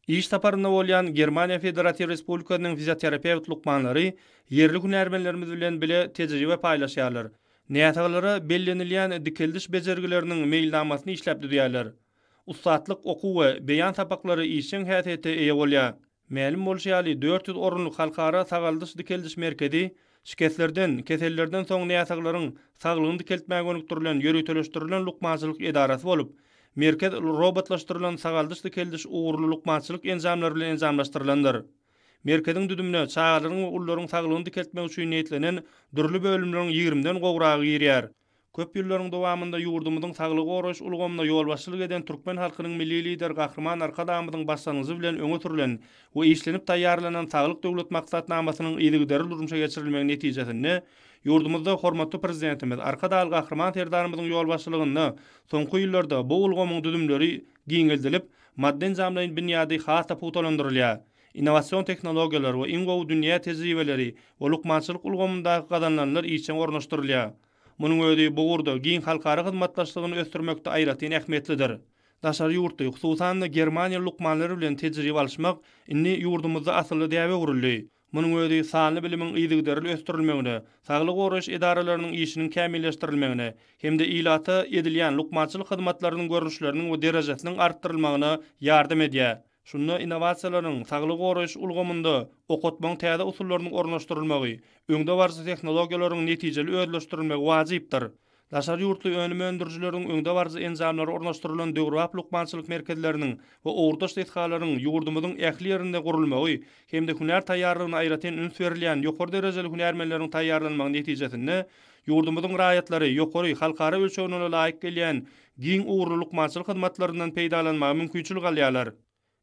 Iş saparynda bolýan Germaniýa Federatiw Respublikasynyň fizioterapewt lukmanlary ýerli hünärmenlerimiz bilen bile tejribe paýlaşýarlar, näsaglara bellenilýän dikeldiş bejergileriniň meýilnamasyny işläp düzýärler. Ussatlyk okuw we beýan sapaklary işjeň häsiýete eýe bolýar. Mälim bolşy ýaly, 400 orunlyk Halkara sagaldyş-dikeldiş merkezi şikeslerden, kesellerden soň näsaglaryň saglygyny dikeltmäge gönükdirilen ýöriteleşdirilen lukmançylyk edarasy bolup, merkez robotlaşdyrylan sagaldyş-dikeldiş ugurly lukmançylyk enjamlary bilen enjamlaşdyrylandyr. Merkeziň düzümine çagalaryň we ulularyň saglygyny dikeltmek üçin niýetlenen dürli bölümleriň ýigrimiden gowragy girýär. Köp ýyllaryň dowamynda ýurdumyzyň saglygy goraýyş ulgamyna ýolbaşçylyk eden türkmen halkynyň Milli Lideri Gahryman Arkadagymyzyň başlangyjy bilen öňe sürlen we işlenip taýýarlanan Saglyk Döwlet maksatnamasynyň yzygiderli durmuşa geçirilmegi netijesinde ýurdumyzda hormatly Prezidentimiz Arkadagly Gahryman Serdarymyzyň ýolbaşçylygynda soňky ýyllarda bu ulgamyň düzümleri giňeldilip, maddy-enjamlaýyn binýady has-da pugtalandyrylýar. Innowasion tehnologiýalar we iň gowy dünýä tejribeleri we lukmançylyk ulgamyndaky gazanylanlar işjeň ornaşdyrylýar. Munuň özi bu ugurda giň halkara hyzmatdaşlygyny ösdürmekde aýratyn ähmiýetlidir. Daşary ýurtly, hususan-da, germaniýaly lukmanlar bilen tejribe alyşmak indi ýurdumyzda asylly däbe öwrüldi. Munuň özi sanly bilimiň yzygiderli ösdürilmegine, saglygy goraýyş edaralarynyň işiniň kämilleşdirilmegine hem-de ilata edilýän lukmançylyk hyzmatlarynyň görnüşleriniň we derejesiniň artdyrylmagyna ýardam edýär. Şunda innowasiýalaryň saglygy goraýyş ulgamynda okatmagyň täze usullarynyň ornaşdyrylmagy, öňdebaryjy tehnologiýalaryň netijeli özleşdirilmegi wajypdyr. Daşary ýurtly önüm öndürijileriň öňdebaryjy enjamlary ornaşdyrylan döwrebap lukmançylyk merkezleriniň we ugurdaş desgalaryň ýurdumyzyň ähli ýerinde gurulmagy hem-de hünär taýýarlygyna aýratyn üns berilýän ýokary derejeli hünärmenleriň taýýarlanmagy netijesinde ýurdumyzyň raýatlary ýokary halkara ölçeglerine laýyk gelýän giň ugurly lukmançylyk hyzmatlaryndan peýdalanmaga mümkinçilik alýarlar.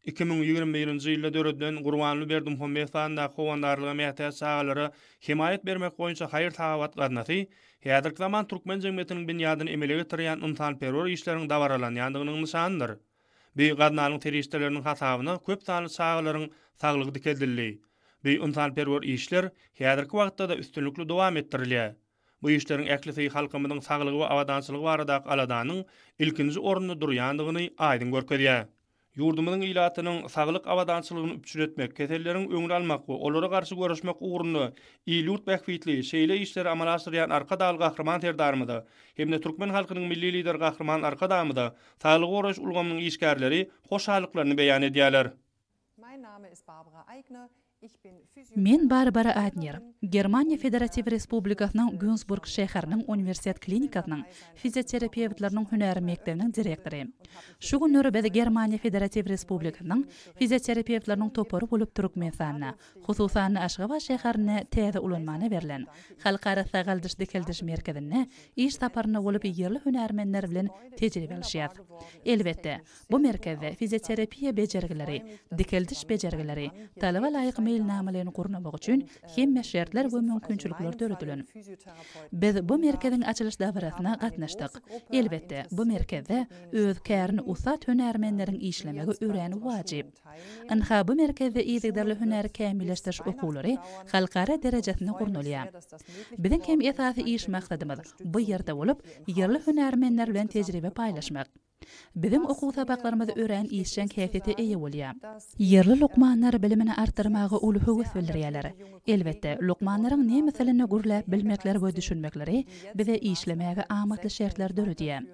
2021-nji ýylda döredilen Gurbanguly Berdimuhamedow adyndaky Howandarlyga mätäç çagalara hemaýat bermek boýunça haýyr-sahawat gaznasy häzirki zaman türkmen jemgyýetiniň binýadyny emele getirýän ynsanperwer işleriň dabaralanýandygynyň nyşanydyr. Bu gaznanyň serişdeleriniň hasabyna köp sanly çagalaryň saglygy dikeldildi. Bu ynsanperwer işler häzirki wagtda-da üstünlikli dowam etdirilýär. Bu işleriň ählisi halkymyzyň saglygy we abadançylygy baradaky aladanyň ilkinji orunda durýandygyny aýdyň görkezýär. Ýurdumyzyň ilatynyň saglyk abadançylygyny üpjün etmek, keselleriň öňüni almak we olara garşy göreşmek ugrunda il-ýurt bähbitli şeýle işleri amala aşyrýan Arkadagly Gahryman Serdarymyza hem-de türkmen halkynyň Milli Lideri Gahryman Arkadagymyza saglygy goraýyş ulgamynyň işgärleri hoşallyklaryny beýan edýärler. Men Barbara Adner, Germaniýa Federatiw Respublikasynyň Günzburg şäheriniň uniwersitet klinikasynyň fizioterapewtleriniň hünär mekdebiniň direktory. Şu günler biz Germaniýa Federatiw Respublikasynyň fizioterapewtleriniň topary bolup Türkmenistanda, hususan-da Aşgabat şäherinde täze ulanmana berlen Halkara sagaldyş-dikeldiş merkezinde iş saparynda bolup ýerli hünärmenler bilen tejribe alyşýas. Elbetde, Bu merkezde fizioterapiýa bejergileri, dikeldiş bejergileri, talaba laýyk meýilnamalaýyn gurnamak üçin hemme şertler we mümkinçilikler döredilen. Biz bu merkeziň açylyş dabarasyna gatnaşdyk. Elbetde, bu merkezde öz kärini ussat hünärmenleriň işlemegi örän wajyp. Ynha, bu merkezde yzygiderli hünär kämilleşdiriş okuwlary halkara derejesinde gurnalýar. Biziň hem esasy iş maksadymyz bu ýerde bolup, ýerli hünärmenler bilen tejribe paýlaşmak. Biziň okuw sapaklarymyz örän işjeň häsiýete eýe bolýar. Ýerli lukmanlar bilimini artdyrmaga uly höwes bildirýärler. Elbetde, lukmanlaryň nemes dilinde gürläp bilmekleri we düşünmekleri bize işlemäge amatly şertler döredýär.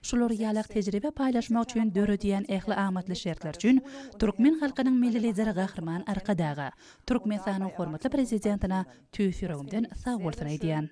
Şular ýalak tejribe paýlaşmak üçin döredýän ähli amatly şertler üçin türkmen halkynyň Milli Lideri Gahryman Arkadaga, Türkmenistanyň hormatly Prezidentine tüýs ýüregimden sagbolsun aýdýan.